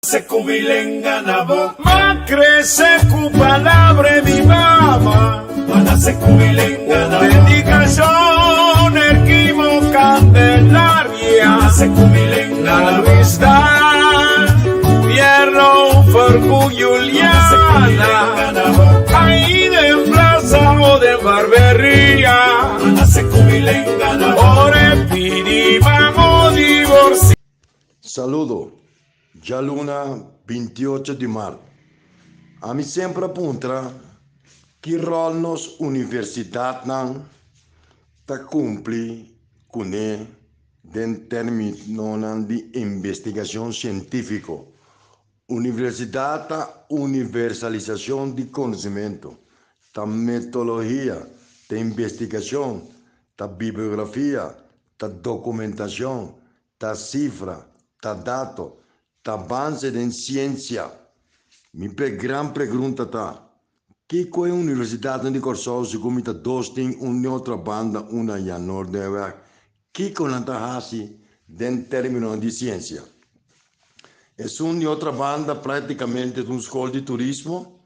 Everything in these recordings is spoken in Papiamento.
Se ku mi lenga na bo. M'a krese ku palabra e mi mama. M'a nase ku mi lenga na bo. Dedikashon Erquimo Candelaria. M'a nase ku mi lenga na bo. Luis Dan Fierro Fergu Juliana. Ahí den plaza o den barberia. M'a nase ku mi lenga na bo. Ora e pidi mamo divorcia. Saludo, djaluna 28 di mart. Ami semper a puntra ki ròl nos universidatnan ta kumpli kuné den términonan di investigashon sientífiko. Universidat ta universalisashon di konosementu, ta metodologia, ta investigashon, ta bibliografia, ta dokumentashon, Ta sifra, ta dato, ta avance den siensia. Mi pe gran pregrunta ta, Kiko e universidatnan di Kòrsou segun mi ta dos tin un den otro banda un aya Noorderweg, kiko nan ta hasi den terminonan di siensia? Esun di otra banda praktikamente ta un skol di turismo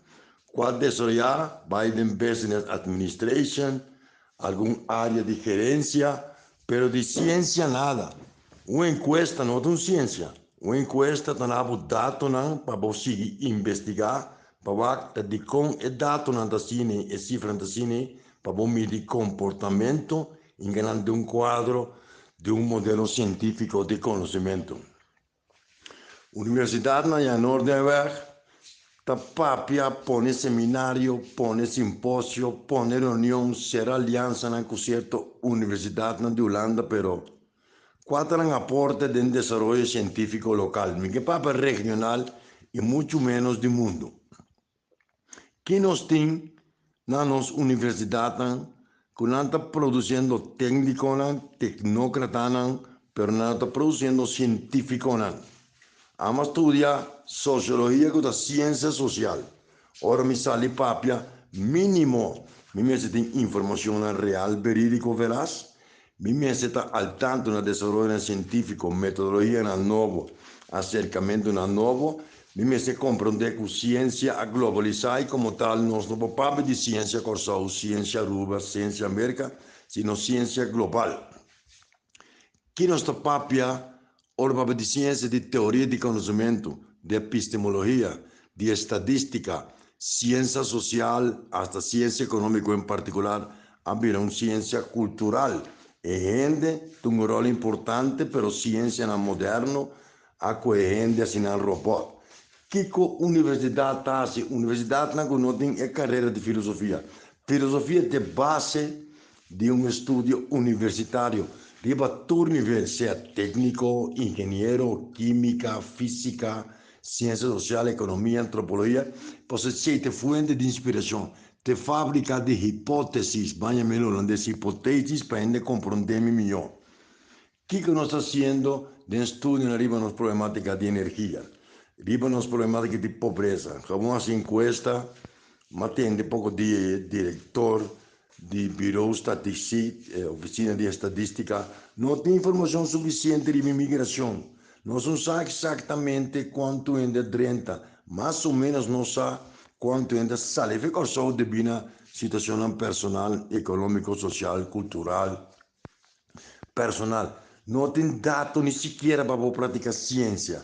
ku a desaroyá bai den business administration, algun área di gerensia, pero di siensia nada. Un enkuesta no ta un siensia. Un enkuesta ta na bo datonan pa bo sigui investigá pa wak ta dikon e datonan ta asina, e sifranan ta asina, pa bo midi komportamentu i ganan den un kuadro di un modelo sientífiko di konosementu. Universidad na Jan Noorderweg ta papia, pone seminario, pone simposio, pone reunion, sera aliansanan ku sierto universidadnan di Hulanda, pero kua ta nan aporte den desaroyo sientífiko lokal? Mi ke papia regional i muchu ménos di mundu. Ki nos tin na nos universidadnan ku nan ta produsiendo téknikonan, teknokratanan, pero nan no ta produsiendo sientífikonan? Amo a studia sosiologia ku ta siensia sosial. Ora mi sali papia, mínimo mi mester tin informashonnan real, verídiko, veras. Mi mester ta al tanto na desaroyonan sientífiko, metodologianan nobo, aserkamentunan nobo. Mi mester komprondé ku siensia a globalisá i komo tal nos no por papia di siensia Kòrsou, siensia Aruba, siensia Merka, sino siensia global. Ki nos ta papia ora papia di siensia? Di teoria di konosementu, di epistemologia, di estadístika, siensia sosial, asta siensia ekonómiko en partikular a bira un siensia kultural. E hende ta un ròl importante, pero siensianan moderno a kohe hende asina robòt. Kiko universidat ta hasi? Universidatnan ku no tin e karera di filosofia. Filosofia ta e base di un estudio universitario riba tur nivel, sea tékniko, ingeniero, kímika, físika, siensia sosial, ekonomia, antropologia, pasobra esei ta e fuente di inspirashon, ta e fábrika di hipótesis, baña mi hulandes, hypothesis, pa hende komprondé mi mihó. Kiko nos ta hasiendo den studionan riba nos problemátika di energia, riba nos problemátika di pobresa? Gabon hasi enkuesta, m'a tende poko dia e direktor di Bureau Statistik, Ofisina di Estadístika, no tin informashon sufisiente riba imigrashon. Nos no sa eksaktamente kuantu hende a drenta, mas o ménos nos sa kuantu hende a sali for Kòrsou debí na situashonnan personal, ekonómiko, sosial, kultural. Personal. No tin dato ni sikiera pa bo practica ciencia.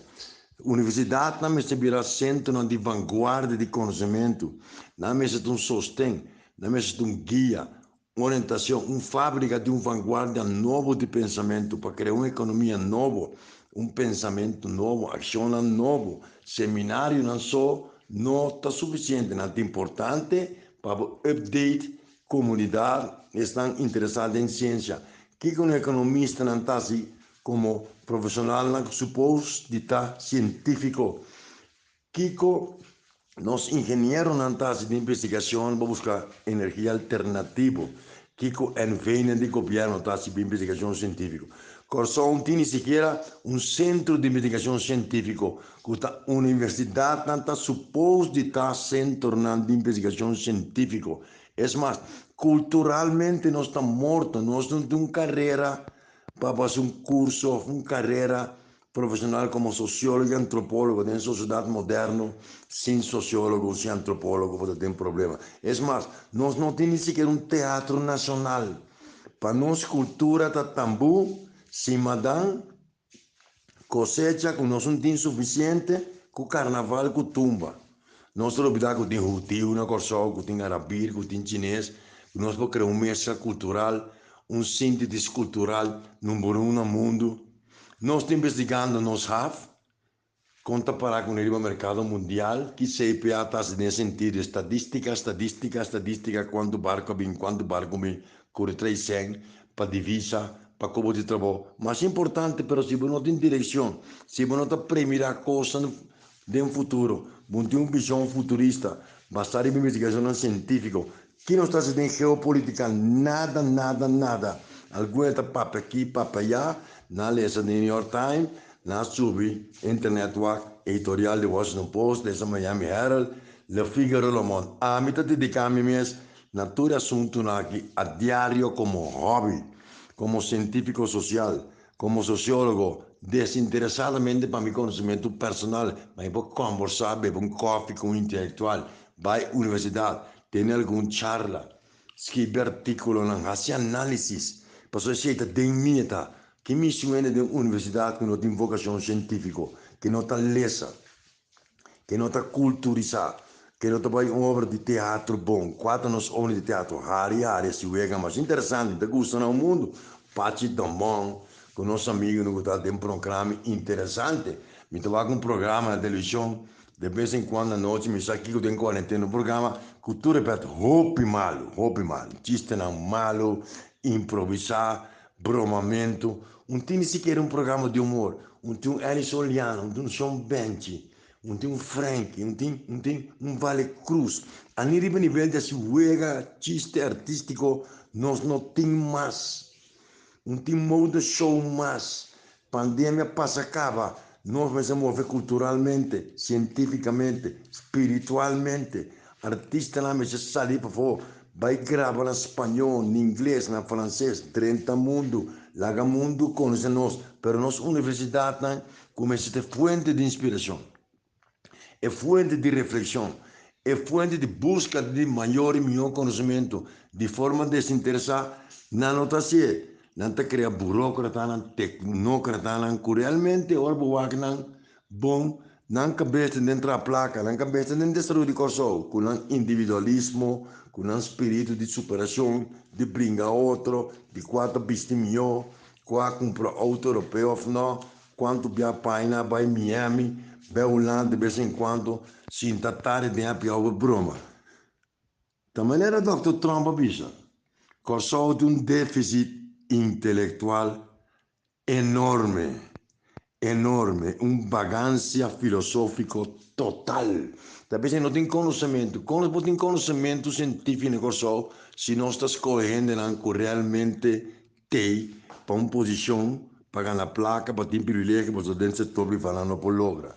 Universidadnan mester bira centronan di vanguardia di conocemento. Nan mester ta un sosten, nan mester ta un guia, un orientacion, un fabrica di un vanguardia nobo di pensamento pa crea un economia nobo, un pensamento nobo, accionnan nobo. Seminarionan so no ta suficiente, nan ta importante pa bo update Komunidat esnan interesá den siensia. Kiko un ekonomistanan ta hasi komo profeshonalnan ku supos di ta sientífiko? Kiko nos ingenieronan ta hasi den investigashon pa buska energia alternativo? Kiko NVnan di gobièrnu ta hasi pa investigashon sientífiko? Kòrsou no tin ni sikiera un sentro di investigashon sientífiko ku ta universidatnan ta supos di ta sentronan di investigashon sientífiko. Es mas, kulturalmente nos ta morto, nos no tin un karera pa hasi un kurso òf un karera profesional komo sosiólogo i antropólogo den sosiedat moderno sin sosiólogo sin antropólogo bo ta den problema. Es mas, nos no tin ni sikiera un teatro nashonal. Pa nos kultura ta tambú, simadan, kosecha ku nos no tin sufisiente, ku karnaval ku tumba. Nos ta lubidá ku tin hudiu na Kòrsou, ku tin arabir, ku tin chines, ku nos por krea un mezcla kultural, un síntesis kultural number un na mundu. Nos ta investigando nos haf, kon ta pará kuné riba merkado mundial, ki CPA ta hasi den e sentido, estadístika, estadístika, estadístika, kuantu barku a bin, kuantu barku bin, kore tra'i sèn pa divisa, pa kobo di trabou. Mas importante, pero si bo no tin direkshon, si bo no ta premirá kosnan den futuro, bo no tin un vishon futurista basá riba investigashonnan sientífiko, ki nos ta hasi den geopolítika? Nada, nada, nada. Algun e ta papia aki, papia ayá, nan a lesa den New York Times, nan a subi internet wak editorial di Washington Post, lesa Miami Herald, Le Figaro, Le Monde. Ami ta dediká mi mes na tur e asuntunan aki a diario komo hòbi, komo sientífiko sosial, komo sosiólogo, desinteresadamente pa mi konosementu personal, ma mi por kòmbersá, bebe un kòfi ku un intelektual, bai universidat, tene algun charla, skibi artíkulonan, hasi análisis, pasobra esei ta den mi e ta. Ki misi un hende den universidat ku no tin vokashon sientífiko, ku no ta lesa, ku no ta kulturisá, ku no ta bai un obra di teatro bon? Kua ta nos obra di teatro? Hari hari hasi wega mas interesante, mi ta gusta na un mundu. Pachi Dombon ku nos amigunan ku ta den programa interesante. Mi ta wak un programa na televishon de bes en kuando anochi, mi sa kiko den kuarentena, un programa ku tur e pèt hopi malu, hopi malu, chistenan malu, improvisá, bromamentu. Un tin ni sikiera un programa di humor, un tin un Elly Soliano, un tin un Shon Benchi, un tin un Franky, un tin un tin un Vale Cruz. A ni riba nivel di hasi wega, chiste artístiko nos no tin mas. Un tin mode show mas. Pandemia pasa kaba, nos mester move kulturalmente, sientífikamente, spiritualmente. Artistanan mester sali pafó, bai graba na spañó, na ingles, na franses, drenta mundu, laga mundu konosé nos. Pero nos universidatnan ku mester ta e fuente di inspirashon, e fuente di reflekshon, e fuente di buska di mayor i mihó konosementu di forma desinteresá, nan no ta hasié. Nan ta krea burókratanan, teknókratanan ku realmente ora bo wak nan bon, nan kabes ta den traha plaka, nan kabes ta den desaroyo di Kòrsou ku nan individualismo, ku nan spiritu di superashon, di bringa otro, di kua ta bisti mihó, kua a kumpra outo europeo òf nò. Kuantu bia paina bai Miami, bai Hulanda de bes en kuanto, sinta tardi den happy hour broma. Ta manera Dòkter Trump a bisa, Kòrsou tin un défisit intelektual enorme, enorme, un bagansia filosófiko total. Ta bisa no tin konosementu. Kon nos por tin konosementu sientífiko na Kòrsou si nos ta skohe hendenan ku realmente Tei pa un posishon pa gana plaka, pa tin privilegio, pasobra den sektor privá nan no por logra.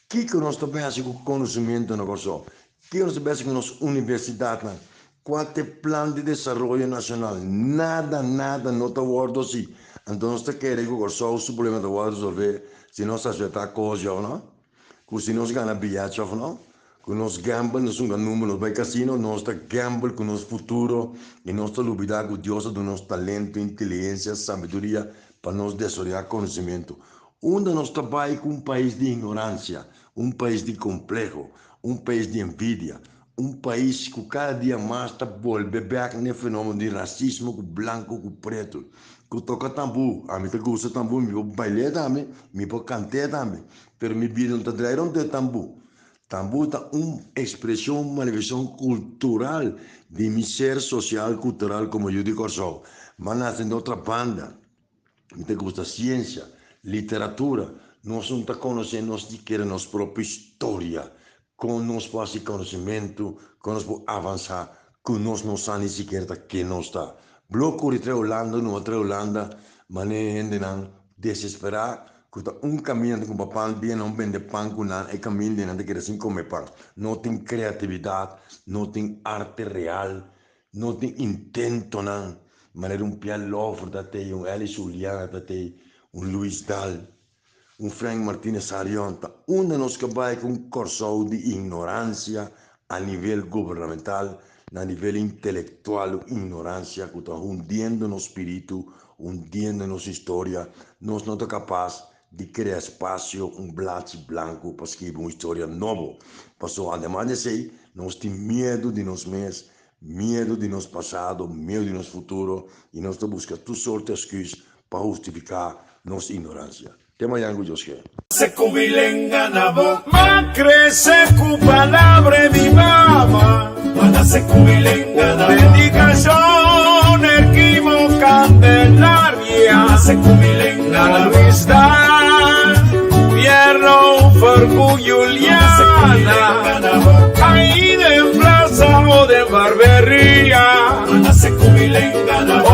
Kiko nos ta besi ku konosementu na Kòrsou? Kiko nos ta besi ku nos universidatnan? Kua ta e plan di desaroyo nashonal? Nada, nada no ta wòrdu hasi. Anto nos ta kere ku Kòrsou su problema ta wòrdu resolvé si nos aseptá kos ya òf no? Ku si nos gana biachi òf no? Ku nos gamble, nos hunga number, nos bai casino, nos ta gamble ku nos futuro i nos ta lubidá ku Dios a duna nos talento, inteligensia, sabiduria pa nos desaroyá konosementu. Unda nos ta bai ku un pais di ignoransia, un pais di kompleho, un pais di envidia, un pais ku kada dia mas ta bolbe bèk na e fenómeno di rasismo ku blanku ku pretu, ku toka tambú, ami ta gusta tambú, mi por bail'é tambe, mi por kant'é tambe, pero mi bida no ta drai rònt e tambú. Tambú ta un ekspreshon, manifestashon kultural di mi ser sosial kultural komo yu di Kòrsou. M'a nase den otra banda. Mi ta gusta siensia, literatura. Nos no ta konosé nos sikiera nos propio historia. Kon nos por hasi konosementu, kon nos por avansá ku nos no sa ni sikiera ta ken nos ta. Blo kuri trae Hulanda, no a trae Hulanda, manera e hendenan desesperá ku ta un kaminda ta kumpra pan, dia nan bende pan ku nan, e kaminda nan ta keda sin kome pan. No tin kreatividat, no tin arte real, no tin intentonan manera un Pierre Loffert ta tei, un Elly Juliana ta tei, un Luis Daal. Un Frank Martinez Harion, ta unda nos ke bai ku un Kòrsou di ignoransia a nivel gubernamental, na nivel intelektual, un ignoransia ku ta hundiendo nos spiritu, hundiendo nos historia. Nos no ta kapas di krea espasio, un blachi blanku pa skibi un historia nobo. Pasobra ademas di esei, nos tin miedu di nos mes, miedu di nos pasado, miedu di nos futuro i nos ta buska tur sorto esküs pa hustifiká nos ignoransia. Te mañan ku Dios ke. Se ku mi lenga na bo. M'a krese ku palabra e mi mama. M'a nase ku mi lenga na bo. Dedikashon Erquimo Candelaria. M'a nase ku mi lenga na bo. Luis Dan Fierro Fergu Juliana. Ahí den plaza o den barberia. M'a nase ku mi lenga na bo.